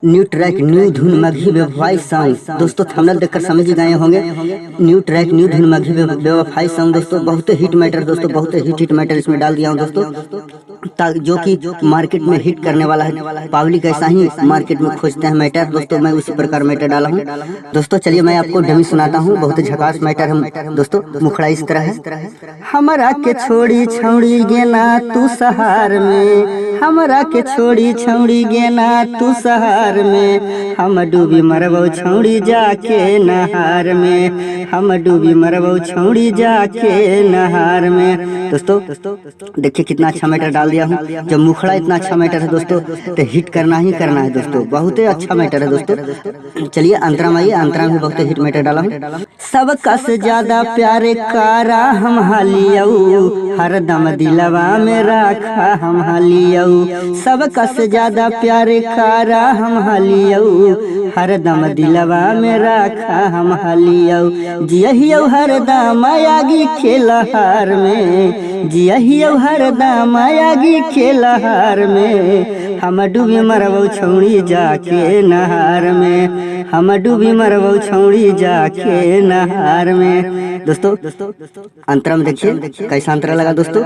New track new धुन मगही बेवफाई song. दोस्तों थंबनेल देखकर समझ गए होंगे, न्यू ट्रैक न्यू धुन मगही बेवफाई सॉन्ग। दोस्तों बहुत हिट मैटर, दोस्तों बहुत हिट हिट मैटर इसमें डाल दिया हूँ दोस्तों, जो कि मार्केट में हिट करने वाला है। पब्लिक ऐसा ही मार्केट में खोजते हैं मैटर, दोस्तों मैं उसी प्रकार मैटर डाला हूँ। दोस्तों चलिए मैं आपको डमी सुनाता हूँ, बहुत झकास मैटर है दोस्तों। मुखड़ा इस तरह है, हमरा के छोड़ी छौड़ी गेना तू सहार में, हमरा के छोड़ी छौड़ी गेना तू सहार में, हम डूबी मरबौ छौड़ी जाके नहार में, हम डूबी मरबौ छौड़ी जाके नहार में। दोस्तों देखिए कितना अच्छा मैटर डाल दिया हूँ। जब मुखड़ा इतना अच्छा मैटर है दोस्तों तो हिट करना ही करना है दोस्तों, बहुत ही अच्छा मैटर है दोस्तों। चलिए अंतरा में आइए, अंतरा में बहुत हिट मैटर डाला हूँ। सबका से ज्यादा प्यारे कारा हम हालियऊ, हरदम दिलवा में रखा हम हालियऊ, सबका से ज्यादा प्यारे कारा हम हालियऊ, हरदम दिलवा में रखा हम हालियऊ, जियहियऊ हरदम आगी खेलहार में, जियहियऊ हरदम आगी खेलहार में, हम डूबी मरबौ छौड़ी जाके नहार में, हम डूबी मरबौ छौड़ी जाके नहार में। दोस्तों अंतरा में देखिए कैसा अंतरा लगा दोस्तों,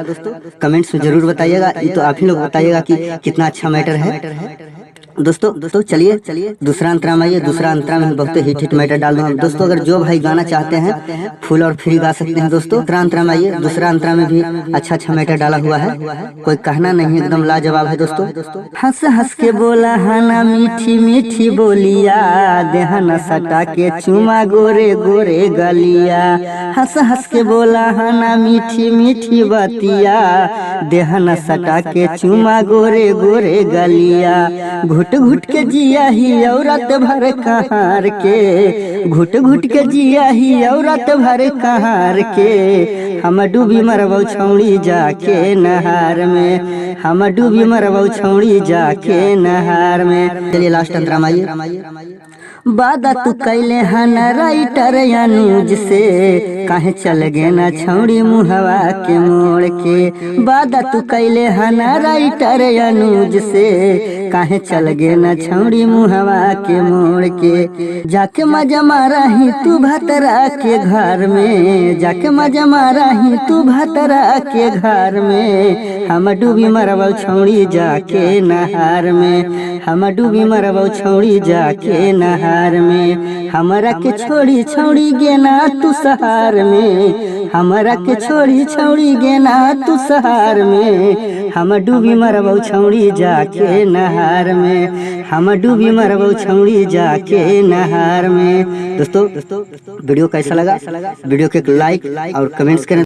कमेंट्स में जरूर बताइएगा। ये तो आप ही लोग बताइएगा कि कितना अच्छा मैटर है दोस्तों। दोस्तों चलिए दूसरा अंतरा में आइए, दूसरा अंतरा में बहुत हिट हिट मैटर डाल दूंगा दोस्तों। अगर जो भाई गाना चाहते हैं फुल और फ्री गा सकते हैं दोस्तों। दूसरा अंतरा में आइए, दूसरा अंतरा में भी अच्छा अच्छा मैटर डाला हुआ है, कोई कहना नहीं, एकदम लाजवाब है दोस्तों। हंस हंस के बोला हना मीठी मीठी बोलिया, देहना सटा के चुमा गोरे गोरे गलिया, हंस हंस के बोला हना मीठी मीठी बतिया, देहना सटा के चुमा गोरे गोरे गलिया, घुट घुट के जिया ही औरत भर कहार के, घुट घुट के जिया ही औरत भर कहार के, हम डूबी मरबौ छौड़ी जाके नहार में, हम डूबी मरबौ छौड़ी जाके नहार में। चलिए लास्ट अंतरा में आइए। वादा तू कैले हन राइटर अनुज से, काहे चल गे ना छौड़ी मुहवा के मोड़ के, वादा तू कैले हन राइटर अनुज से, काहे चल गे ना छौड़ी मुहवा के मोड़ के, जाके मजा मारा ही तू भतरा के घर में, जाके मजा मारा ही तू भतरा के घर में, हम डूबी मरबौ छौड़ी जाके नहार में, हम डूबी मरबौ छौड़ी जाके नहार में, हमरा के छोड़ी छौड़ी गेना तू सहार में, हमरा के छोड़ी छौड़ी गेना तू सहार में, हम डूबी मरबौ छौड़ी जाके नहार में, हम डूबी मरबौ छौड़ी जाके नहार में। दोस्तों वीडियो कैसा लगा, वीडियो के एक लाइक और कमेंट्स करें।